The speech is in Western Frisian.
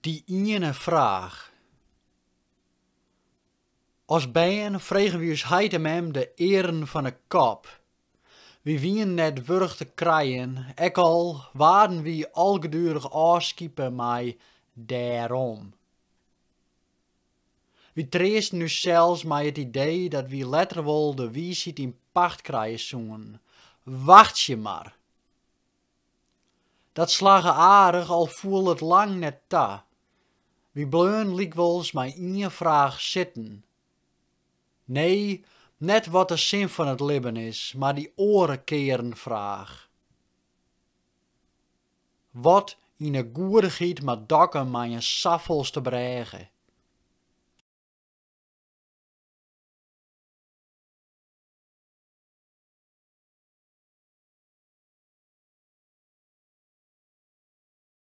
Dy iene fraach. As bern fregen wy ús heit en mem de earen fan 'e kop. Wy wienen net wurch te krijen, ek al waarden wy algeduerich ôfskipe mei dêrom. Wy treasten ússels mei it idee dat wy letter wol de wiisheid yn pacht krije soenen. Wachtsje mar! Dat slagge aardich, al foel it lang net ta. Wy bleaunen lykwols mei ien fraach sitten. Nee, net wat de sin fan it libben is, mar dy oare kearnfraach. Wat yn 'e goedichheid moat Dokkum mei in safolste brêge?